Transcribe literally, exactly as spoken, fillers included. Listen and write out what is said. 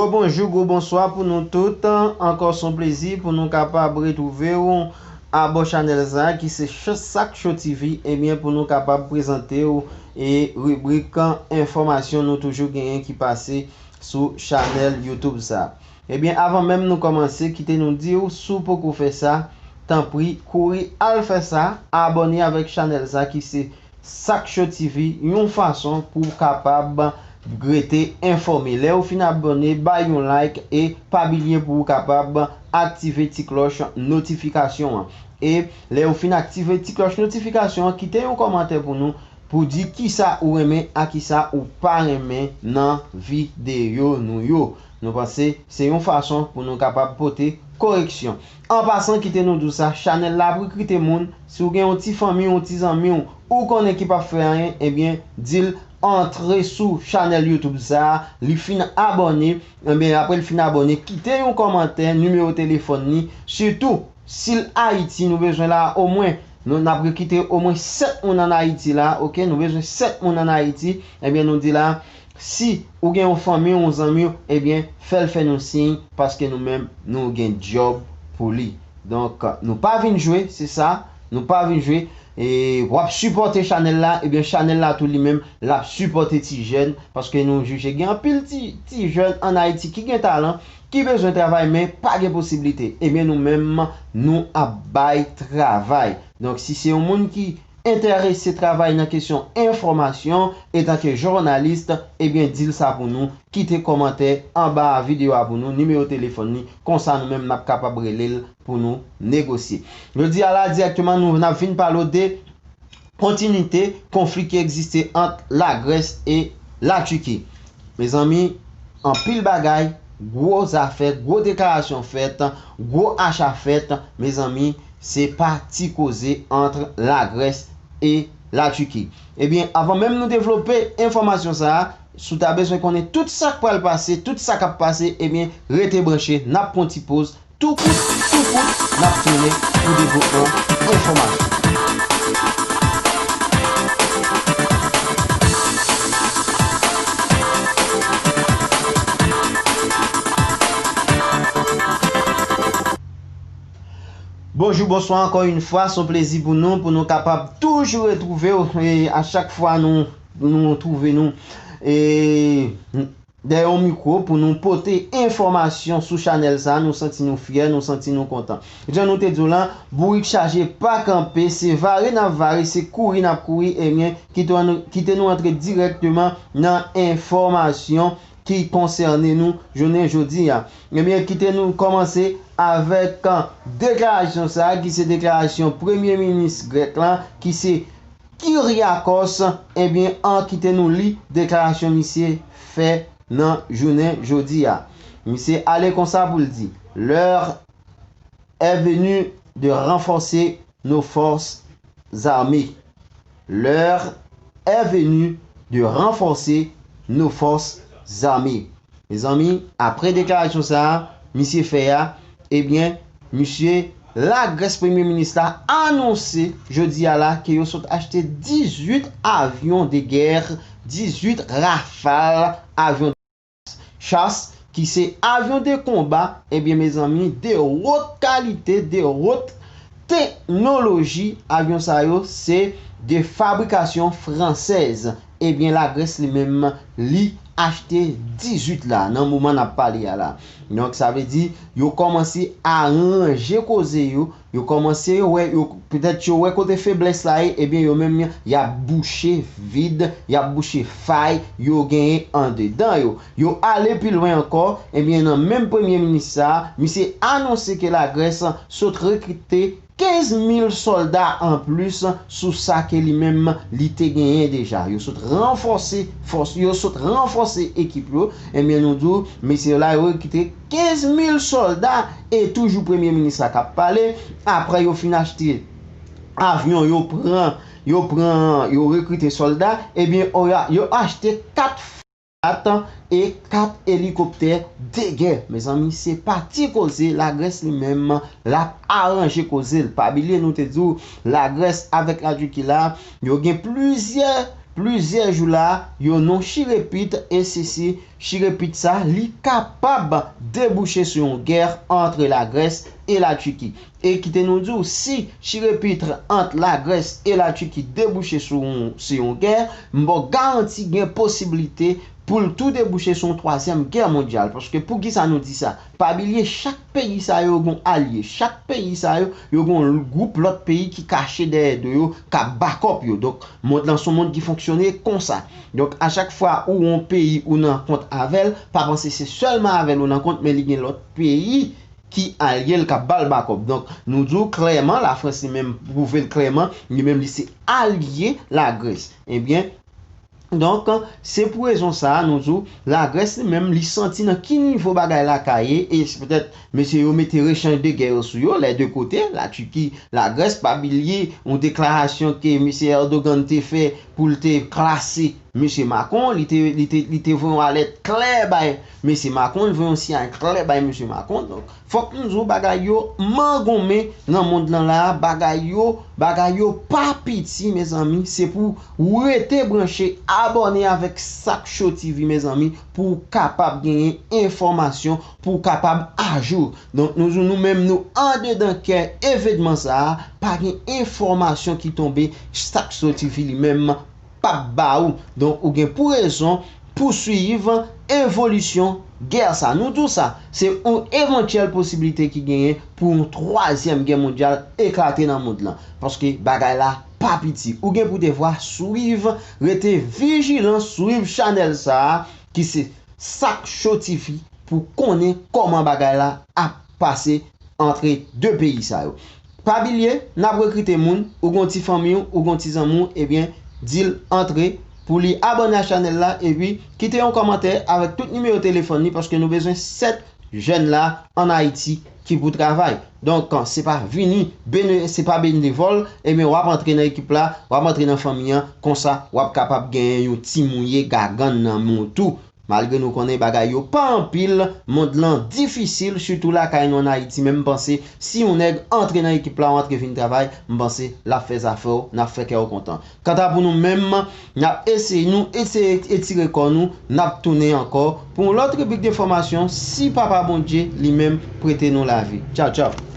Gwo bonjou, gwo bonswa pou nou tout. Ankò se yon plezi pou nou kapab retwouve w abò chanèl sa a ki se Ch-, Sak Cho T V, ebyen pou nou kapab prezante w e ribrik enfòmasyon nou toujou genyen ki pase sou chanèl YouTube sa a. Ebyen, avan menm nou kòmanse, kite nou di w, si w poko fè sa, tanpri, kouri al fè sa, abòne avèk chanèl sa ki se Sak Cho T V, yon fason pou w kapab rete enfòme. Lè w fin abòne, bay yon like e pa bliye pou w kapab aktive ti klòch notifikasyon an. E lè w fin aktive ti klòch notifikasyon an, kite yon kòmantè pou nou, pou di kisa ou renmen ak kisa ou pa renmen nan videyo nou yo. Nou panse se yon fason pou nou kapab pote koreksyon. An pasan, kite nou di w sa, chanèl la ap rekrite moun. Si w gen yon ti fanmi, yon ti zanmi w, ou konnen ki p ap fè anyen, ebyen, di l antre sou chanèl YouTube sa a, li fin abòne, ebyen, apre l fin abòne, kite yon kòmantè, nimewo telefòn li, sitou, si l Ayiti, nou bezwen la, omwen, nou, n ap rekite omwen sèt moun ann Ayiti la, oke? Nou bezwen sèt moun ann Ayiti, ebyen, nou di la, si ou gen yon fanmi, yon zanmi w, ebyen, fè l fè nou siy, paske nou menm, nou gen djòb pou li. Donk, nou pa vin jwe, se sa, nou pa vin jwe. E w ap sipòte chanèl la, ebyen, chanèl la tou li menm, l ap sipòte ti jèn, paske nou jije gen anpil ti, ti jèn ann Ayiti ki gen talan, ki bezwen travay, men pa gen posiblite. Ebyen, nou menm, nou ap bay travay. Donk, si se yon moun ki enterese travay nan kesyon enfòmasyon, etanke jounalis, ebyen, di l sa pou nou. Kite kòmantè anba videyo a pou nou, nimewo telefòn li, konsa nou menm n ap kapab rele l pou nou negosye. Jodi a la, dirèkteman, nou, n ap vin pale w de kontinite konfli ki egziste ant Lagrès e Latiki. Mezanmi, anpil bagay, gwo zafè, gwo deklarasyon fèt, gwo acha fèt, mezanmi, se pa ti koze ant Lagrès e Latiki. Ebyen, avan menm nou devlope enfòmasyon sa a, si w ta bezwen konnen tout sa k pral pase, tout sa k ap pase, ebyen, rete branche, n ap pran ti poz, tou kout, tou kout, n ap tounen pou devlopman enfòmasyon. Bonjou, bonswa ankò yon fwa, se yon plezi pou nou, pou nou kapab toujou retwouve w, e a chak fwa nou, nou twouve nou, e dèyè yon mikwo pou nou pote enfòmasyon sou chanèl sa, nou santi nou fyè, nou santi nou kontan. Jan nou te di w lan, bourik chaje pa kanpe, se vare n ap vare, se kouri n ap kouri, ebyen, kite nou, kite nou antre dirèkteman nan enfòmasyon ki konsène nou jounen jodi a. Ebyen, kite nou kòmanse avèk, ah, deklarasyon sa a, ki se deklarasyon premye minis grèk la, ki se Kyriakos, ebyen, an kite nou li deklarasyon misye fè nan jounen jodi a. Misye ale konsa pou l di, L'heure est venue de renforcer nos forces armées. L'heure est venue de renforcer nos forces armées. Mezanmi, apre deklarasyon sa a, misye fè a, ebyen, misye, Lagrès, premye minis la, anonse jodi a la ke yo sot achte dizuit avyon de gè, dizuit Rafale, avyon de chas, ki se avyon de konba, ebyen, mezanmi, de wot kalite, de wot teknoloji, avyon sa yo, se de fabrikasyon fransèz. Ebyen, Lagrès li menm, li achte dizuit la, nan moman n ap pale a la. Donk, sa vle di, yo kòmanse aranje koze yo, yo kòmanse wè, yo, petèt yo wè kote feblès la ye, ebyen, yo menm, y ap bouche vid, y ap bouche fay yo genyen andedan yo. Yo ale pi lwen ankò, ebyen, nan menm premye minis sa a, misye anonse ke Lagrès sot rekrite kenz mil sòlda anplis sou sa ke li menm li te genyen deja. Yo sot ranfòse fòs, yo sot ranfòse ekip yo. Ebyen, nou di w, mesye yo la, yo rekrite kenz mil sòlda e toujou premye minis la k ap pale. Apre yo fin achte avyon, yo pran, yo pran, yo rekrite sòlda, ebyen, yo, yo achte kat kat e kat elikoptè de gè. Mezanmi, se pa ti koze, Lagrès li menm, l ap aranje koze l. Pa bliye nou te di w, Lagrès avèk Latiki la, yo gen plizyè plizyè jou la, yo non chirepit, e se, se chirepit sa, li kapab debouche sou yon gè ant Lagrès e Latiki. E kite nou di w, si chirepit ant Lagrès e Latiki debouche sou yon, sou yon gè, m ba w garanti gen posiblite pou l tou debouche sou yon twazyèm gè mondyal. Paske poukisa nou di sa? Pa bliye, chak peyi sa yo gen alye. Chak peyi sa yo, yo gen yon gwoup lòt peyi ki kache dèyè do yo, k ap bakòp yo. Donk, mond lan se yon mond ki fonksyone konsa. Donk, a chak fwa ou yon peyi ou nan kont avè l, pa panse se sèlman avè l ou nan kont, men li gen lòt peyi ki alye l, k ap ba l bakòp. Donk, nou di w klèman, Lafrans li menm pwouve l klèman, li menm li se alye Lagrès. Ebyen, donk, se pou rezon sa a, nou di w, Lagrès li menm, li santi nan ki nivo bagay la ka ye, e se petèt mesye yo mete rechanj de gè yo sou yo, lè de kote, Latiki, Lagrès, pa bliye yon deklarasyon ke mesye Erdogan te fè pou l te klase mesye Macron, li te, li te, li te voye yon alèt klè bay mesye Macron, li voye yon siyal klè bay mesye Macron. Donk, fòk nou di w bagay yo mangonmen nan mond lan la, bagay yo, bagay yo pa piti, mezanmi. Se pou w rete branche, abòne avèk Sak Cho T V, mezanmi, pou w kapab genyen enfòmasyon, pou w kapab ajou. Donk, nou, nou menm, nou andedan kè evènman sa a, pa gen enfòmasyon ki tonbe, Sak Cho T V li menm p ap ba ou. Donk, ou gen pou rezon pouswiv evolisyon gè sa. Nou di w sa, se yon evantyèl posiblite ki genyen pou yon twazyèm gè mondyal eklate nan mond lan. Paske bagay la pa piti. Ou gen pou devwa swiv, rete vijilan, swiv chanèl sa a, ki se Sak Cho T V, pou konnen kòman bagay la ap pase antre de peyi sa yo. Pa bliye, n ap rekrite moun, ou gon ti fanmi w, ou gon ti zanmi w, ebyen, di l antre pou li abòne a chanèl la, epi kite yon kòmantè avèk tout nimewo telefòn li, paske nou bezwen sèt jèn la ann Ayiti ki pou travay. Donk, se pa vini, bene-, se pa benevòl, ebyen, w ap antre nan ekip la, w ap antre nan fanmi an, konsa, w ap kapab genyen yon ti mouye gagann nan men w tou. Malgre nou konnen bagay yo pa anpil, mond lan difisil, sitou lakay nou ann Ayiti, men m panse si yon nèg antre nan ekip la, ou antre vin travay, m panse l ap fè zafè w, n ap fè kè w kontan. Kanta pou nou menm, n ap eseye, nou eseye etire kò nou, n ap tounen ankò pou yon lòt ribrik de enfòmasyon, si Papa Bondye li menm prete nou lavi. Tchaw, tchaw.